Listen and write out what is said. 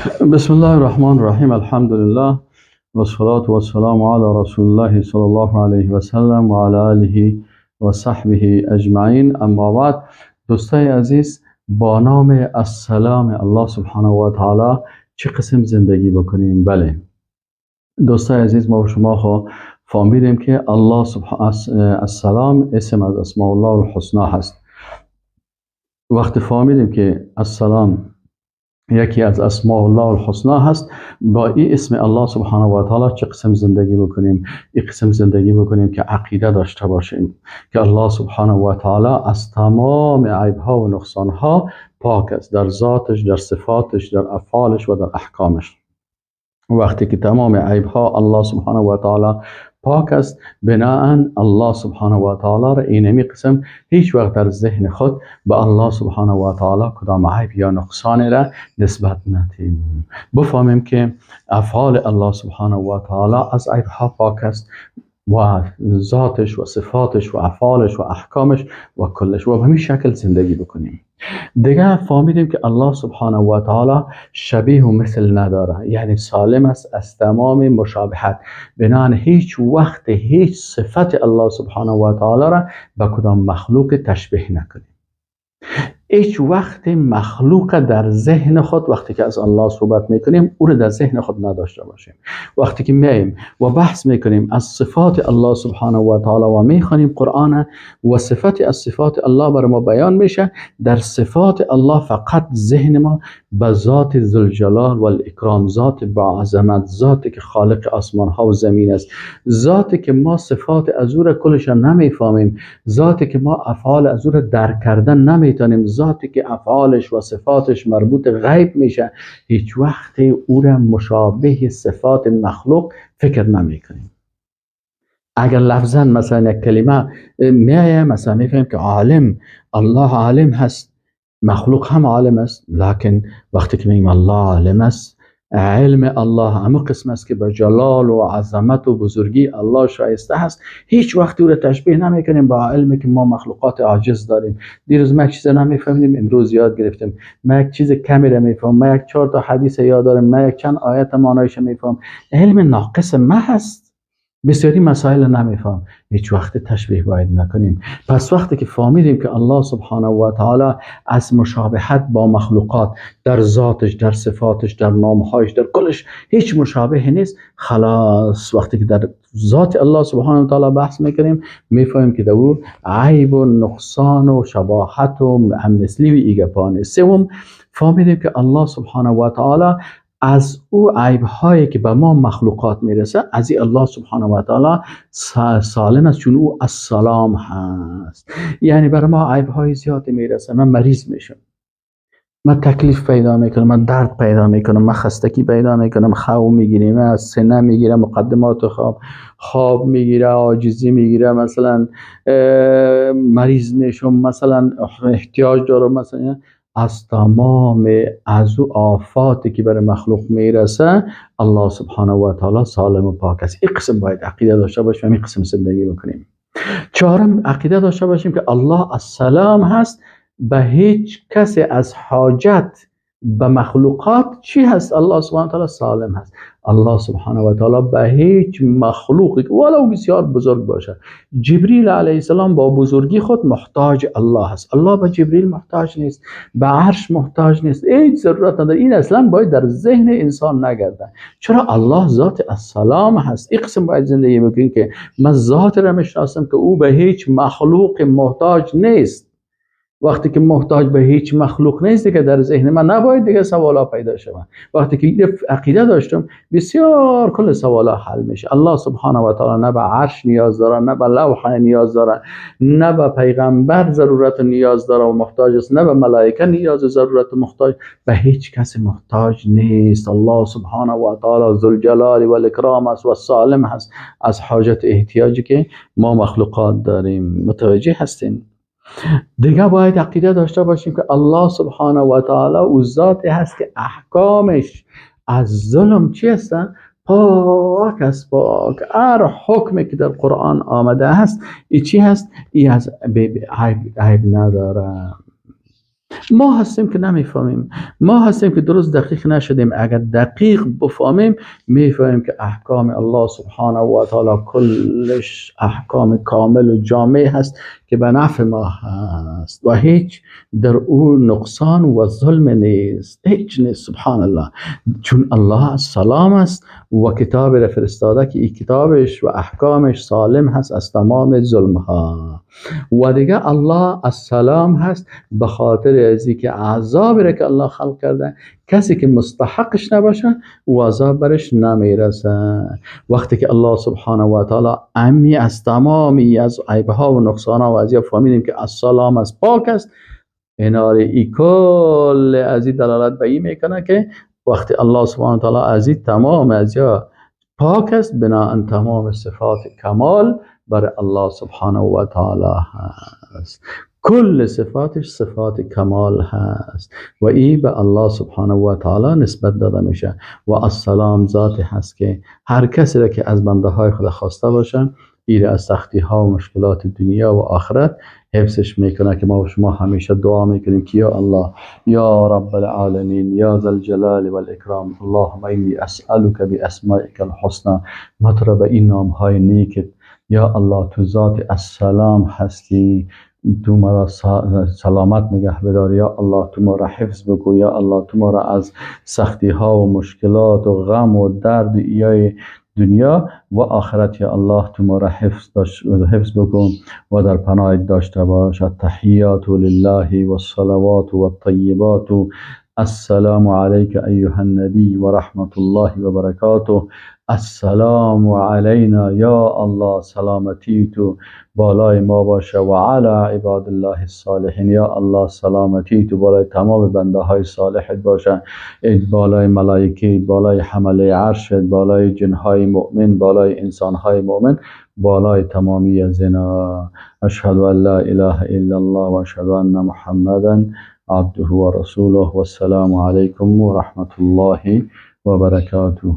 بسم الله الرحمن الرحیم. الحمدلله و الصلاة و السلام علی رسول الله صلی الله علیه و سلم و علی آله و صحبه اجمعین. اما بعد، دوستای عزیز، با نام السلام الله سبحانه و تعالی چه قسم زندگی بکنیم؟ بله دوستای عزیز، ما و شما خو فهمیدیم که الله سبحانه السلام اسم از اسماء الله الحسنا هست. وقتی فهمیدیم که السلام یکی از اسماء الله الحسنا هست، با این اسم الله سبحانه و تعالی چه قسم زندگی بکنیم؟ این قسم زندگی بکنیم که عقیده داشته باشیم که الله سبحانه و تعالی از تمام عیب ها و نقصان ها پاک است، در ذاتش، در صفاتش، در افعالش و در احکامش. وقتی که تمام عیب ها الله سبحانه و تعالی پاک است، بناءً الله سبحانه و تعالی را اینمی قسم هیچ وقت در ذهن خود به الله سبحانه و تعالی کدام عیب یا نقصان را نسبت ندیم. بفهمیم که افعال الله سبحانه و تعالی از عیب ها پاک است و ذاتش و صفاتش و افعالش و احکامش و کلش، و به همین شکل زندگی بکنیم. دیگه فهمیدیم که الله سبحانه و تعالی شبیه و مثل نداره، یعنی سالم است از تمام مشابهت. بنابراین هیچ وقت هیچ صفت الله سبحانه و تعالی را به کدام مخلوق تشبیه نکنیم. هیچ وقت مخلوق در ذهن خود وقتی که از الله صحبت میکنیم او رو در ذهن خود نداشته باشیم. وقتی که میایم و بحث میکنیم از صفات الله سبحانه و تعالی و میخوانیم قرآن و صفت از صفات الله بر ما بیان میشه، در صفات الله فقط ذهن ما به ذات ذوالجلال و الاکرام، ذات با عظمت، ذاتی که خالق آسمان ها و زمین است، ذاتی که ما صفات از او را کلش نمیفهمیم، ذاتی که ما افعال از او را درک کردن نمیتونیم، ذاتی که افعالش و صفاتش مربوط غیب میشه، هیچ وقت او را مشابه صفات مخلوق فکر نمیکنیم. اگر لفظا مثلا یک کلمه میایه، مثلا میفهمیم که عالم، الله عالم هست، مخلوق هم عالم است، لکن وقتی که میگیم الله عالم است، علم الله همه قسم است که به جلال و عظمت و بزرگی الله شایسته هست، هیچ وقت او را تشبیه نمیکنیم با علمی که ما مخلوقات عاجز داریم. دیروز ما یک چیز نمیفهمیدیم، امروز یاد گرفتیم. ما یک چیز کمی را میفهمم، ما یک 4 تا حدیث یاد دارم، ما یک چند آیت معنایش میفهمم. علم ناقص ما هست، بسیاری مسائل نمیفهم، هیچ وقت تشبیه باید نکنیم. پس وقتی که فهمیدیم که الله سبحانه و تعالی از مشابهت با مخلوقات در ذاتش، در صفاتش، در نامهایش، در کلش هیچ مشابه نیست، خلاص وقتی که در ذات الله سبحانه و تعالی بحث میکنیم میفهمیم که در او عیب و نقصان و شباهت و همثلی و ایگپا نیست. سوم، فهمیدیم که الله سبحانه و تعالی از او عیب هایی که به ما مخلوقات میرسه، از این الله سبحانه و تعالی سالم است، چون او السلام هست. یعنی بر ما عیب های زیادی میرسه، من مریض میشم، من تکلیف پیدا میکنم، من درد پیدا میکنم، من خستگی پیدا میکنم، خواب میگیریم، من از سنه میگیرم، مقدمات خواب میگیره، عاجزی میگیره، مثلا مریض میشم، مثلا احتیاج دارم، مثلا از تمام از او آفاتی که برای مخلوق میرسه الله سبحانه و تعالی سالم و پاک است. این قسم باید عقیده داشته باشیم، این قسم زندگی بکنیم. چهارم، عقیده داشته باشیم که الله السلام هست، به هیچ کسی از حاجت به مخلوقات چی هست؟ الله سبحانه و تعالی سالم هست. الله سبحانه و تعالی به هیچ مخلوقی ولو بسیار بزرگ باشه، جبریل علیه السلام با بزرگی خود محتاج الله هست، الله به جبریل محتاج نیست، به عرش محتاج نیست، هیچ ضرورت نداره. این اصلا باید در ذهن انسان نگرده. چرا؟ الله ذات السلام هست. این قسم باید زندگی بکنیم که من ذات را میشناسم که او به هیچ مخلوق محتاج نیست. وقتی که محتاج به هیچ مخلوق نیست، دیگه در ذهن من نباید دیگه سوالا پیدا شود. وقتی که این عقیده داشتم، بسیار کل سوالا حل میشه. الله سبحانه و تعالی نه به عرش نیاز داره، نه به لوح نیاز داره، نه به پیغمبر ضرورت و نیاز داره و محتاج است، نه به ملائکه نیاز و ضرورت و محتاج، به هیچ کس محتاج نیست. الله سبحانه و تعالی ذوالجلال و الاکرام است و سالم هست از حاجت احتیاجی که ما مخلوقات داریم. متوجه هستین؟ دیگه باید عقیده داشته باشیم که الله سبحانه و تعالی او ذاتی هست که احکامش از ظلم چی هستن؟ پاک است، پاک. هر حکمی که در قرآن آمده هست، ای چی هست؟ ای از عیب نداره. ما هستیم که نمیفهمیم، ما هستیم که درست دقیق نشدیم. اگر دقیق بفهمیم میفهمیم که احکام الله سبحانه و تعالی کلش احکام کامل و جامع هست که به نفع ما هست و هیچ در او نقصان و ظلم نیست، هیچ نیست. سبحان الله. چون الله سلام است و کتاب را فرستاده که این کتابش و احکامش سالم هست از تمام ظلم ها. و دیگه الله السلام هست به خاطر از که عذاب را که الله خلق کرده کسی که مستحقش نباشه و عذاب برش نمیرسه. وقتی که الله سبحانه و تعالی امی از تمامی از عیبها و نقصانها و از یا فهمیدیم که السلام از پاک است، اینار ای کل از این دلالت به این میکنه که وقتی الله سبحانه و تعالی از این تمام از یا پاک است، بناءً تمام صفات کمال بر الله سبحانه و تعالی هست. کل صفاتش صفات کمال هست و ای به الله سبحانه و تعالی نسبت داده میشه. و السلام ذات هست که هر کسی را که از بنده های خود خواسته باشه ای را از سختی ها و مشکلات دنیا و آخرت حفظش میکنه. که ما و شما همیشه دعا میکنیم که یا الله، یا رب العالمین، یا ذا الجلال والاکرام، اللهم انی اسألک باسمائک الحسنى، ما تو را به این نام های نیکت یا الله تو ذات السلام هستی، تو مرا سلامت نگه بدار یا الله، تو ما را حفظ بکن یا الله، تو ما را از سختی ها و مشکلات و غم و درد ایای دنیا و آخرت یا الله تو ما را حفظ بکن و در پناه داشته باش. التحیات لله والصلوات والطیبات، السلام علیک ایها النبی و رحمت الله و برکاته، السلام علینا یا الله، سلامتی تو بالای ما باشه، و علی عباد الله الصالحین، یا الله سلامتی تو بالای تمام بنده های صالحت باشه، بالای ملائکه، بالای حمله عرشت، بالای جنهای مؤمن، بالای انسانهای مؤمن، بالای تمامی زنا. اشهد ان لا اله الا الله و اشهد ان محمدا عبده و رسوله و السلام علیکم و رحمت الله و برکاته.